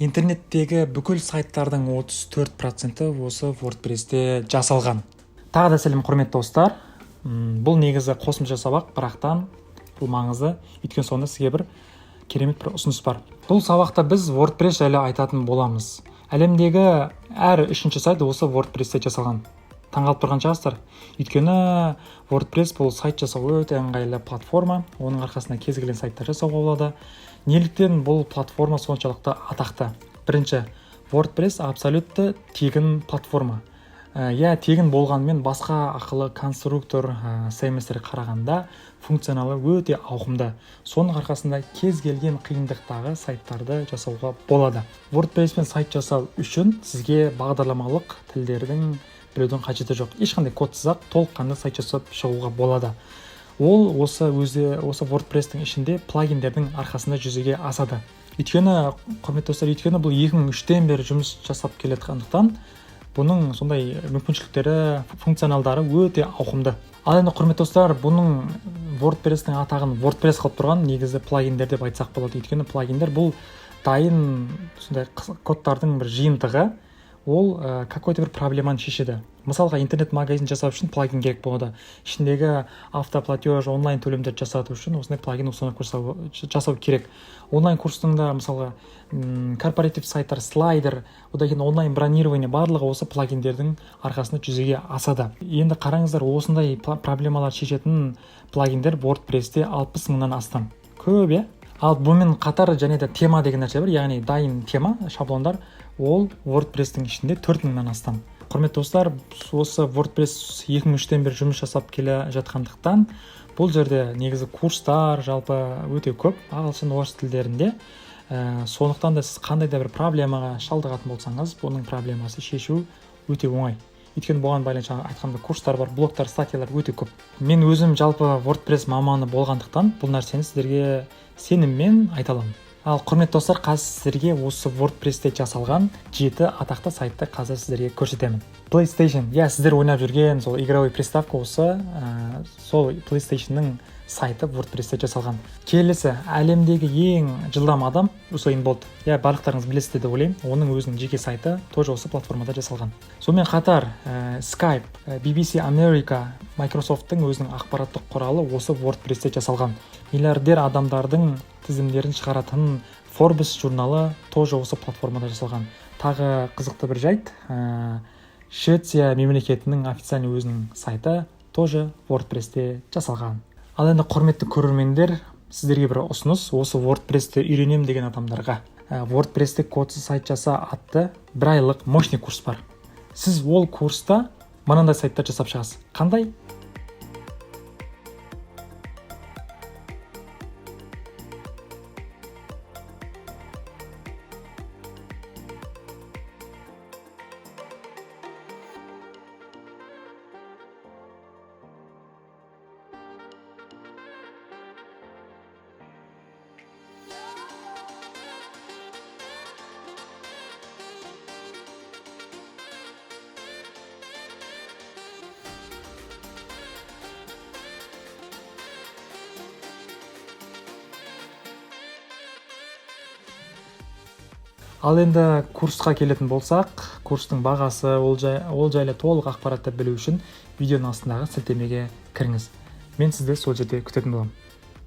Интернеттегі бүкіл сайттардың 34% осы WordPress-те жасалған. Тағы да сәлем, құрметті достар. Бұл негізі қосымша сабақ, бірақтан бұл маңызды, өйткені сонда сізге бір керемет бір ұсыныс бар. Бұл сабақта біз WordPress жайлы айтатын боламыз. Әлемдегі әр үшінші сайт осы WordPress-те жасалған. Таңғалып тұрған шығарсыздар, өйткені WordPress бұл сайт жасау өте ыңғайлы платформа, оның арқасында кез келген сайттар жасауға болады. Неліктен бұл платформа соншалықты атақты? Бірінші, WordPress абсолютті тегін платформа. Иә, тегін болғанымен, басқа ақылы конструктор, CMS-терге қарағанда функционалы өте ауқымды. Соның арқасында кез келген қиындықтағы сайттарды жасауға болады. WordPress-пен сайт жасау үшін сізге бағдарламалық тілдердің білудің қажеті жоқ, ешқандай кодсыз ақ толыққанды сайт жасап шығуға болады. Ол осы өзі осы WordPress-тің ішінде плагиндердің арқасында жүзеге асады. Өйткені, құрметті достар, өйткені бұл 2003-тен бері жұмыс жасап келе жатқандықтан, бұның сондай мүмкіншіліктері, функционалдары өте ауқымды. Ал енді, құрметті достар, бұның WordPress-тің атағын WordPress қылып тұрған негізі плагиндер деп айтсақ болады. Өйткені плагиндер бұл дайын сондай кодтардың бір жиынтығы, ол какой-то бір проблеманы шешеді. Мысалға, интернет магазин жасау үшін плагин керек болады, ішіндегі автоплатеж, онлайн төлемдерді жасату үшін осындай плагин установка жасау керек. Онлайн курстың да, мысалға, корпоратив сайттар, слайдер, одан кейін онлайн бронирование, барлығы осы плагиндердің арқасында жүзеге асады. Енді қараңыздар, осындай проблемалар шешетін плагиндер WordPress-те 60 мыңнан астам. Көп, иә? Ал бұнымен қатар және де тема деген нәрсе бар, яғни дайын тема, шаблондар, ол WordPress-тің ішінде 4000-нан астам. Құрметті достар, осы WordPress 2003-тен бері жұмыс жасап келе жатқандықтан, бұл жерде негізі курстар жалпы өте көп ағылшын, орыс тілдерінде. Сондықтан да сіз қандай да бір проблемаға шалдығатын болсаңыз, бұның проблемасы шешу өте оңай, өйткені бұған байланысты жаңа айтқандай курстар бар, блогтар, статьялар өте көп. Мен өзім жалпы WordPress маманы болғандықтан, бұл нәрсені сіздерге сеніммен айта аламын. Ал, құрметті достар, қазір сіздерге осы WordPress-те жасалған жеті атақты сайтты қазір сіздерге көрсетемін. PlayStation, иә, сіздер ойнап жүрген сол игровой приставка, осы сол PlayStation-ның сайты WordPress-те жасалған. Келесі, әлемдегі ең жылдам адам Усейн Болт, иә, барлықтарыңыз білесіздер деп ойлаймын, оның өзінің жеке сайты тоже осы платформада жасалған. Сонымен қатар Skype, BBC America, Microsoft-тың өзінің ақпараттық құралы осы WordPress-те жасалған. Миллиардер адамдардың тізімдерін шығаратын Forbes журналы тоже осы платформада жасалған. Тағы қызықты бір жайт, Швеция мемлекетінің официальный өзінің сайты тоже WordPress-те жасалған. Ал енді, құрметті көрермендер, сіздерге бір ұсыныс: осы WordPress-ті үйренемін деген адамдарға WordPress-те кодсыз сайт жаса атты бір айлық мощный курс бар. Сіз ол курста мынандай сайттар жасап шығасыз. Қандай? Ал енді курсқа келетін болсақ, курстың бағасы, ол жайлы толық ақпаратты білу үшін видеоның астындағы сілтемеге кіріңіз. Мен сізді сол жерде күтетін боламын.